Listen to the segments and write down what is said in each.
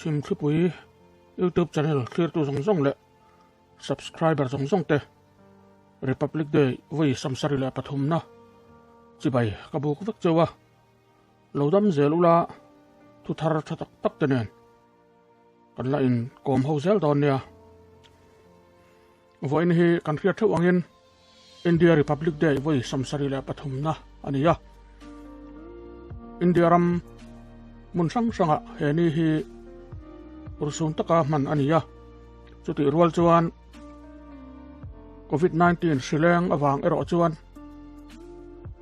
Chhimthlipui YouTube channel thlirtu zawng zawng leh subscriber zawng zawng te Republic Day vawi samsarih leh pathumna chibai ka buk vek cheu a, lo dam zel ula thu thar tha tak tak te nen kan la in kawm ho zel dawn nia. Vawiin hi kan hriat theuh angin India Republic Day vawi samsarih leh pathumna a ni a. India ram hmun hrang hrangah he ni hi urhsun taka hman a ni a. Chutih rual chuan Covid-19 hrileng avang erawh chuan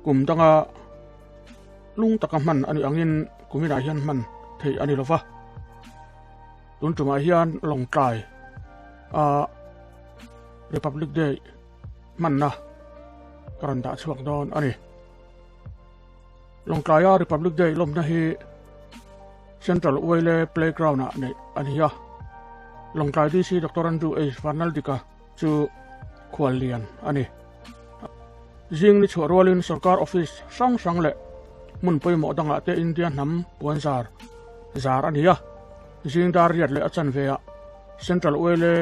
kum danga lung taka hman a nih angin kuminah hian hman theih a ni lo va. Tun tumah hian Lawngtlai a Republic Day hmanna ka rawn dah chhuak dawn a ni. Lawngtlaia Republic Day lawmna hi Central Uaile Playground-ah neih a ni a. Lawngtlai DC Doctor Andrew H. Vanlaldika chu khual lian a ni. Zing ni chhuah rualin sorkar office hrang hrang leh hmun pawimawh dangah te India hnam puan zar zar a ni a. Zing dar riat leh a chanveah Central Uaile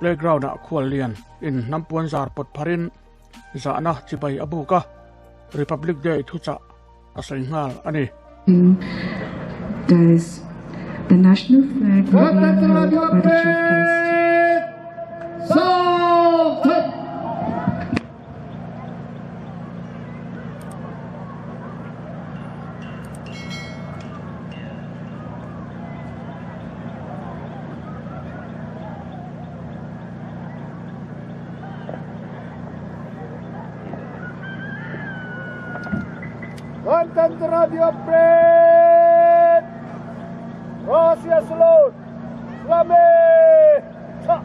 Playground-ah khual lian in hnam puan zar pawt pharin zahna chibai a buk a, Republic Day thuchah a sawi nghal a ni. Does the national flag will be unfurled by the chief guest. Gantantra Radio Parade! Russia Salute! Slame! Cha!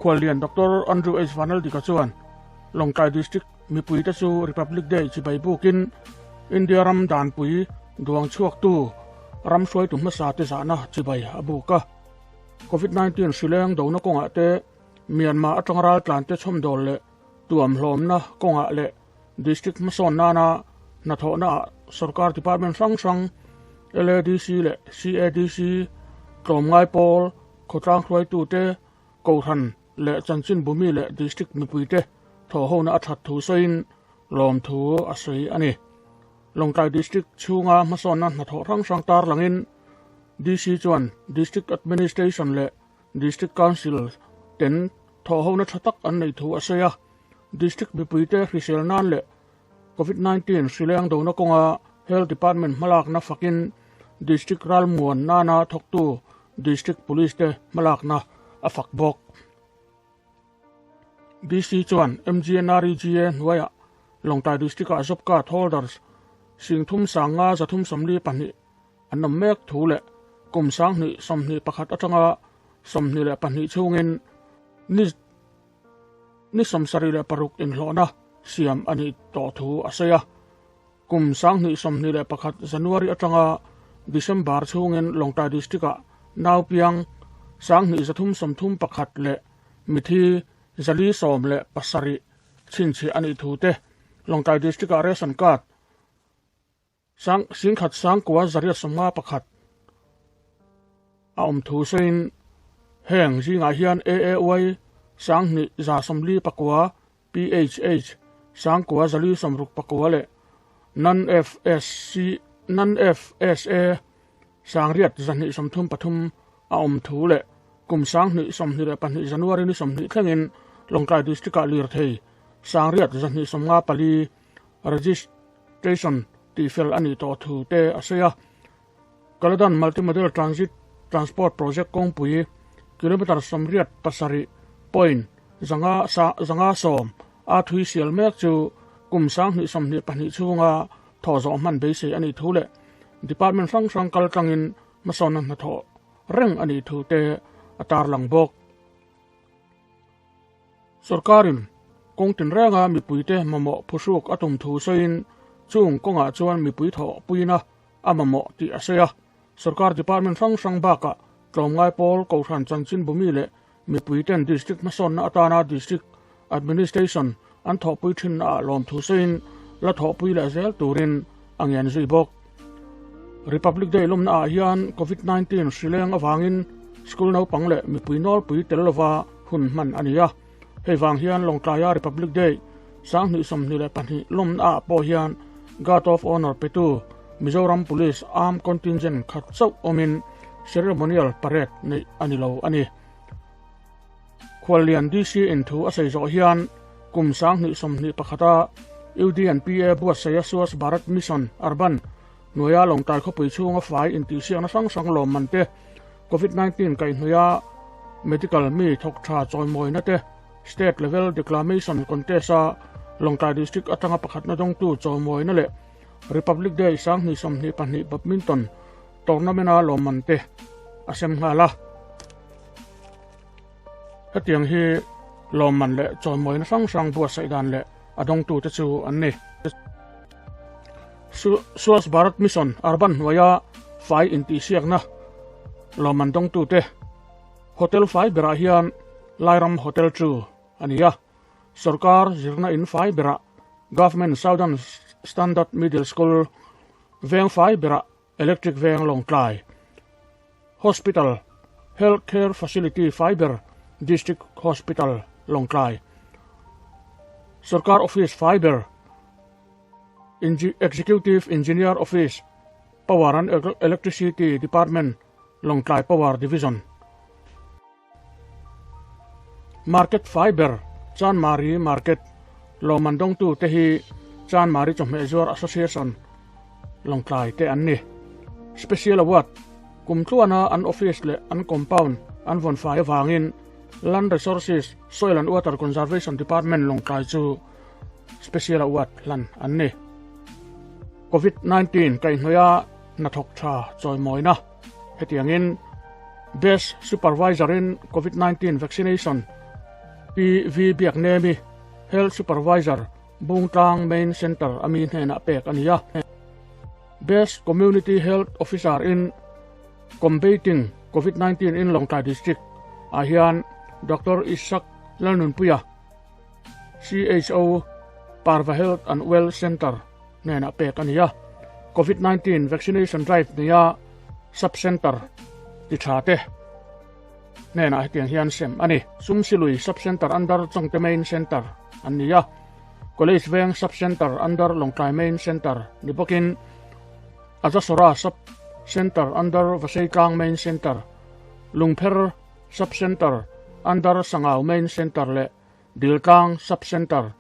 Khuallian Doctor Andrew H. Vanaldika chuan Lawngtlai District mipuite chu Republic Day chibai bukin India ram danpui duang chhuaktu ram hruaitu hmasa te zahna chibai a buk a. Covid-19 hrileng dona kawngah te Myanmar atanga raltlan te chhawmdawl leh tuamhlawmna kawngah leh District hmasawn nana hnathawhna ah sorkar department hrang hrang LADC leh CADC tlawmngai pawl khawtlang hruaitu te Kohhran leh chanchin bumi leh District mipuite thawhhona a that thu sawiin lawmthu a sawi a ni. Lawngtlai District chhunga hmasawnna hnathawh hrang hrang tarlangin DC chuan District Administration leh District Council ten thawhhona tha tak an neih thu a sawi a. District mipuite hrisel nan leh Covid 19 hrileng dona kawnga Health Department hmalakna fakin District ralmuan nana thawktu District Police te hmalakna a fak bawk. DC chuan MGNREGA hnuaiah Lawngtlai District-ah job card holders singthum sanga 372 an awm mek thu leh kum 2021 atanga 22 chhungin ni ni 76 inhlawhna siam a nih tawh thu a sawi a. Kum 2021 January atanga December chhungin Lawngtlai District-ah naupiang 2331 leh mithi 417 chhinchhiah a nih thu te, Lawngtlai District-ah ration card Sang singkhat sangkua zariat sawmnga pakhat a awm thu sawiin heng zingah hian AAY sanghnih za sawmli pakua, PHH sangkua zali sawmruk pakua leh Non-FSC Non-FSA sangriat zahnih sawmthum pathum a awm thu leh kum 2022 January ni 20 thlengin Lawngtlai District-ah lirthei 6254 registration tihfel a nih tawh thu te a sawi a. Kaladan Multimodal Transit Transport Project kawngpui kilometre 87 point zanga sawm a thui sial mek chu kum 2022 chhunga thawh zawh hman beisei a nih thu leh department hrang hrang kal tlangin hmasawnna hnathawh reng a nih thu te a tarlang bawk. Sorkarin kawng tinrenga mipuite mamawh phuhruk a tum thu sawiin chung kawngah chuan mipui thawhpuina a mamawh tih a sawi a. Sorkar department hrang hrang bakah tlawmngai pawl Kohhran chanchin bumi leh mipuiten district hmasawnna atana district administration an thawhpui thinnaah lawmthu sawiin la thawhpui leh zel turin a ngen zui bawk. Republic Day lawmnaah hian Covid-19 hrileng avangin school naupang leh mipui nawlpui tel lova hun hman a ni a. Hei vang hian Lawngtlaia Republic Day 2022 lawmnaah pawh hian Guard of Honour petu Mizoram Police Armed Contingent khat chauh awmin ceremonial parade neih a ni lo a ni. Khuallian DC in thu a sawi zawh hian kum 2021 a UDNPA buatsaih a Swachh Bharat Mission Urban hnuaia Lawngtlai khawpui chhunga fai intihsiakna hrang hrang lawmman te, Covid-19 kaihhnawih a medical mi thawk tha chawimawina te, State Level Declamation Contest a Lawngtlai District atanga pakhatna dawngtu chawimawina leh Republic Day 2022 Badminton Tournament a lawmman te a sem nghal a. Hetiang hi lawmman leh chawimawina hrang hrang buatsaih dan leh a dawngtute chu an ni. Swachh Bharat Mission Urban hnuaia fai intihsiakna lawmman dawngtute Hotel fai berah hian Lairam Hotel chu a ni a. Sorkar zirna in fai berah Government Southern Standard Middle School veng fai berah Electric Veng Lawngtlai Hospital Health Care Facility Fiber District Hospital Lawngtlai Sorkar Office Fiber Executive Engineer Office Power and Electricity Department Lawngtlai Power Division Market Fiber Chanmari Market lawmman dawngtu te hi Chanmari Chawhmeh Zuar Association Lawngtlai te an ni. Special Award Kum tluana an office leh an compound an vawn fai avangin Land Resources, Soil and Water Conservation Department Lawngtlai chu Special Award hlan an ni. Covid-19 kaihhnawih a hnathawk tha chawimawina Hetiangin Best Supervisor in Covid-19 Vaccination Pi V Biaknemi, Health Supervisor Bungtlang Main Centre ami hnenah pek a ni a. Best Community Health Officer in Combating Covid-19 in Lawngtlai District ah hian Doctor Isaac Lalnunpuia, CHO Parva Health and Wealth Centre hnenah pek a ni a. Covid-19 vaccination drive nia sub-centre ti tha te hnenah hetiang hian sem a ni. Sumsilui sub-centre under Chawngte Main Centre an ni a. College Veng sub-centre under Lawngtlai Main Centre ni bawkin Ajasora sub-centre under Vaseitlang Main Centre, Lungpher sub-centre under Sangau Main Centre leh Diltlang Sub-Centre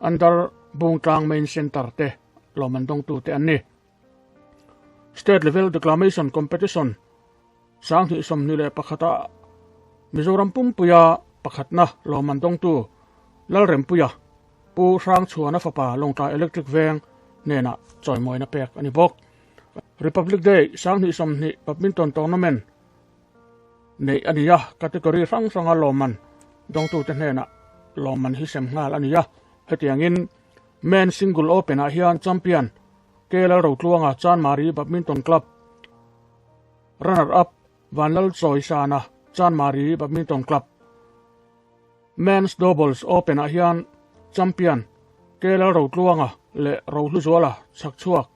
under Bungtlang Main Centre te lawmman dawngtute an ni. State Level Declamation Competition 2021 ah Mizoram pumpuia pakhatna lawmman dawngtu Lalrempuia Pu Hrangchhuana fapa Lawngtlai Electric Veng hnenah chawimawina pek a ni bawk. Republic Day 2020 Badminton Tournament Neih a ni a, category hrang hranga lawmman dawngtute hnenah lawmman hi sem nghal a ni a. Hetiangin Men Single Open ah hian champion KL Rotluanga Chanmari Badminton Club, runner up Vanlal Chawisana Chanmari Badminton Club, Men's Doubles Open ah hian champion KL Rotluanga leh Rohluzuala Chhakchhuak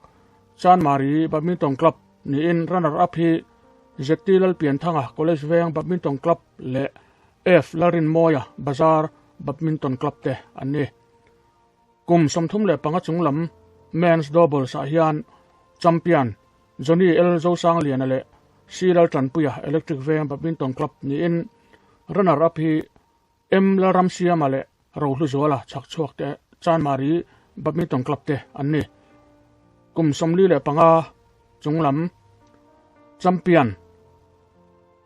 Chanmari Badminton Club niin runner up hi ZT Lalpianthanga College Veng Badminton Club leh F Lalrinmawia Bazar Badminton Club te an ni. Kum 35 chung lam Men's Doubles ah hian champion Johnny L Zosangliana leh C Laltanpuia Electric Veng Badminton Club niin runner up hi M Lalramsiama leh Rohluzuala chhakchhuak te Chanmari Badminton Club te an ni. Kum 45 chunglam champion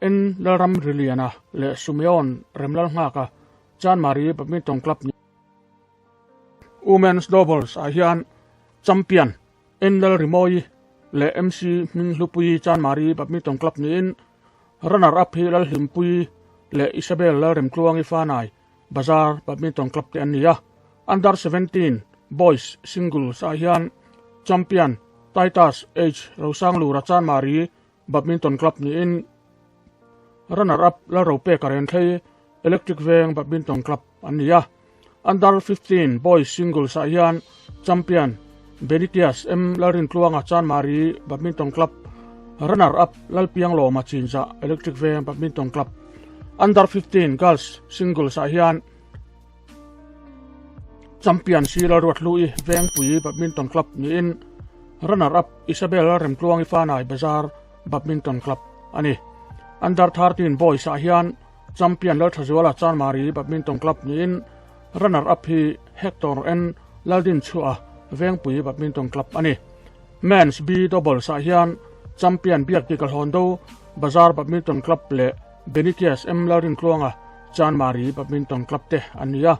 N Lalramriliana leh Sumeon Remlalnghaka Chanmari Badminton Club ni. Women's Doubles ah hian champion N Lalrimawi leh MC Hminghlupui Chanmari Badminton Club niin runner up hi Lalhlimpuii leh Isabel Lalremtluangi Fanai Bazar Badminton Club te an ni a. Under 17 Boys Singles ah hian champion Titus H Rosanglura Chanmari Badminton Club niin runner up Lalropeka Renthlei Electric Veng Badminton Club an ni a. Under 15 Boys Singles ah hian champion Benitius M Lalrintluanga Chanmari Badminton Club, runner up Lalpianglawma Chinzah Electric Veng Badminton Club. Under 15 Girls Singles ah hian champion C Lalruathlui Vengpui Badminton Club niin runner up Isabel Remtluangi Fanai Bazar Badminton Club a ni. Under 13 Boys ah hian Champion Lalthazuala Chanmari Badminton Club niin runner up hi Hector N Laldinchhuah Vengpui Badminton Club a ni. Men's B Doubles ah hian Champion Biakdika Hlawndo Bazar Badminton Club leh Benitius M Lalrintluanga Chanmari Badminton Club te an ni a.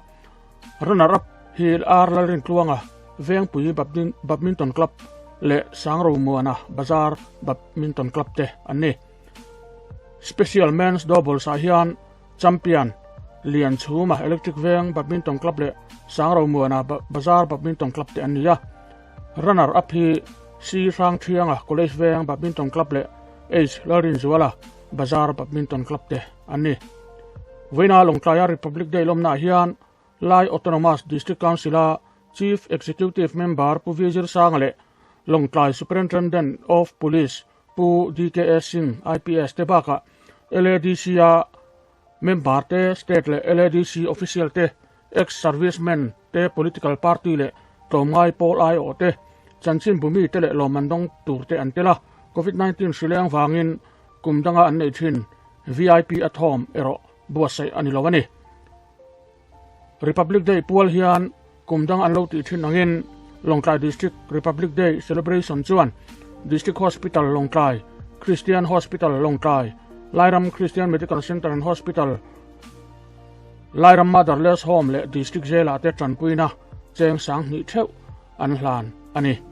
Runner up hi R Lalrintluanga Vengpui Badminton Club leh Sangromuana Bazar Badminton Club te an ni. Special Men's Doubles ah hian Champion Lianchhuma Electric Veng Badminton Club leh Sangromuana Bazar Badminton Club te an ni a. Runner up hi C Hrangthianga College Veng Badminton Club leh H Lalrinzuala Bazar Badminton Club te an ni. Vawiina Lawngtlaia Republic Day lawmnaah hian Lai Autonomous District Council-a Chief Executive Member Pu Vijir Sanga leh Lawngtlai Superintendent of Police Pu DKS Singh IPS te bakah LADC-a member te, state leh LADC official te, ex-servicemen te, political party leh tlawmngai pawl aiawh te, chanchinbu mite leh lawmman dawng tur te an tel a. Covid 19 hri leng vangin kum danga an neih thin VIP a thawm erawh buatsaih a ni lo a ni. Republic Day pual hian kum dang an lo tih thin angin Lawngtlai District Republic Day Celebration chuan District Hospital Lawngtlai, Christian Hospital Lawngtlai, Lairam Christian Medical Centre and Hospital, Lairam Motherless Home leh District Jail ah te tanpuina cheng 2000 theuh an hlan a ni.